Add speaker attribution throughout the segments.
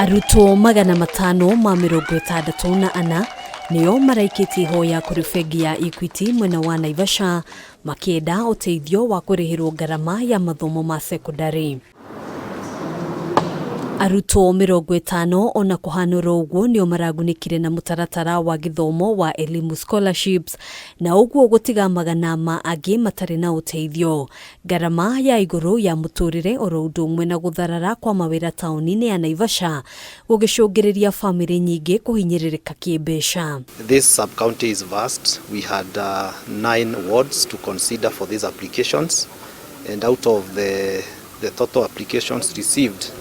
Speaker 1: Arutwo 564 nĩo maraikĩtie ihoya kũrĩ bengi ya Equity mwena wa Naivasha makĩenda ũteithio wa kũrĩhĩrwo ngarama ya mathomo ma sekondarĩ. Arutwo 50 ona kũhanũra ũguo nĩo maragunĩkire na mũtaratara wa gĩthomo wa Elimu Scholarships na ũguo gũtiga magana ma angĩ matarĩ na ũteithio. Ngarama ya igũrũ ya mũtũrĩre oro ũndũ ũmwe na gũtharara kwa mawĩra taũni-inĩ ya Naivasha gũgĩcũngĩrĩria famĩlĩ nyingĩ kũhinyĩrĩrĩka kĩmbeca.
Speaker 2: This sub-county is vast. We had 9 wards to consider for these applications, and out of the total applications received,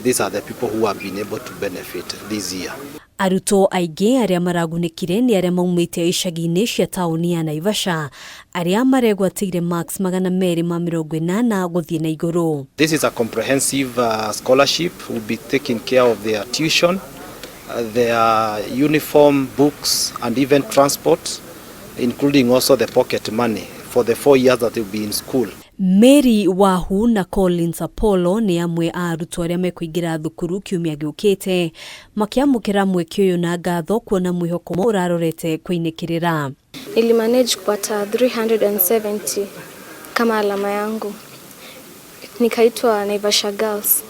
Speaker 2: these are the people who have been able to benefit this year.
Speaker 1: Arutwo aingĩ arĩa maragunĩkire nĩ arĩa maumĩte icagi-inĩ cia taũni ya Naivasha arĩa maregwatĩire marks 280 gũthiĩ na igũrũ.
Speaker 2: This is a comprehensive scholarship. We'll be taking care of their tuition, their uniform, books, and even transport, including also the pocket money for the 4 years that they'll be in school.
Speaker 1: Mary Wahu na Collins Apollo nĩ amwe a arutwo arĩa mekũingĩra thukuru kiumia gĩũkĩte makĩamũkĩra mweke ũyũ na ngatho kuona mwĩhoko ũrarorete kũinĩkĩrĩra.
Speaker 3: Nilimanage kupata 370 kama alama yangu, nikaitwa Naivasha Girls,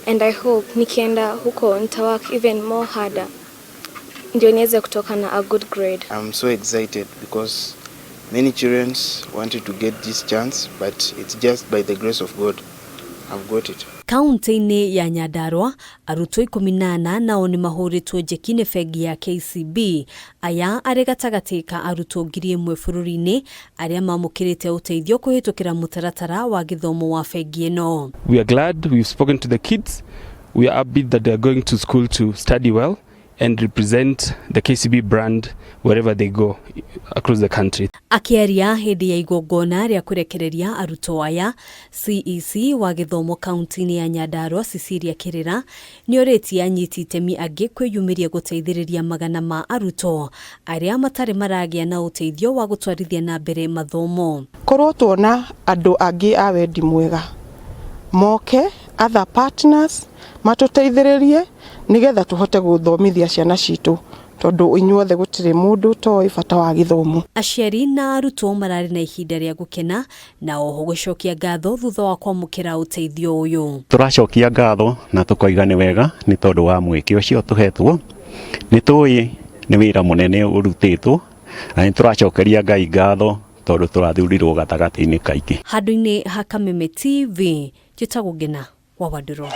Speaker 3: and I hope nikienda huko nitawork even more harder ndio niweze kutoka na a good grade.
Speaker 4: I'm so excited because many children wanted to get this chance, but it's just by the grace of God I've got it.
Speaker 1: Kaunti-inĩ ya Nyandarua arutwo 14 nao nĩ mahũrĩtwo njeki nĩ bengi ya KCB. Aya arĩ gatagatĩ ka arutwo 1000 bũrũri-inĩ arĩa mamũkĩrĩte ũteithio kũhĩtũkĩra mũtaratara wa gĩthomo wa bengi ĩno.
Speaker 5: We are glad we've spoken to the kids. We are upbeat that they are going to school to study well and represent the KCB brand wherever they go across the country.
Speaker 1: Akĩaria hĩndĩ ya igongona rĩa kũrekereria arutwo aya, CEC wa gĩthomo kaunti-inĩ ya Nyandarua Cecilia Kĩrĩra nĩorĩtie anyiti itemi angĩ kwĩyumĩria gũteithĩrĩria magana ma arutwo arĩa matarĩ maragĩa na ũteithio wa gũtwarithia na mbere mathomo.
Speaker 6: Korwo tuona andũ angĩ a wendi mwega moke, other partners matũteithĩrĩrie nĩgetha tũhote gũthomithia ciana citũ, tondũ inyuothe gũtirĩ mũndũ toĩ bata wa gĩthomo.
Speaker 1: Aciari na arutwo mararĩ na ihinda rĩa gũkena na oho gũcokia ngatho thutha wa kwamũkĩra ũteithio ũyũ.
Speaker 7: Tũracokia ngatho na tũkoiga nĩ wega nĩ tondũ wa mweke ũcio tũhetwo. Nĩ tũĩ nĩ wĩra mũnene ũrutĩtwo na nĩ tũracokeria Ngai ngatho tondũ tũrathurirwo gatagatĩ-inĩ kaingĩ.
Speaker 1: Handũ-inĩ ha Kameme TV, njĩtagwo Ngina wa Wandũrũ.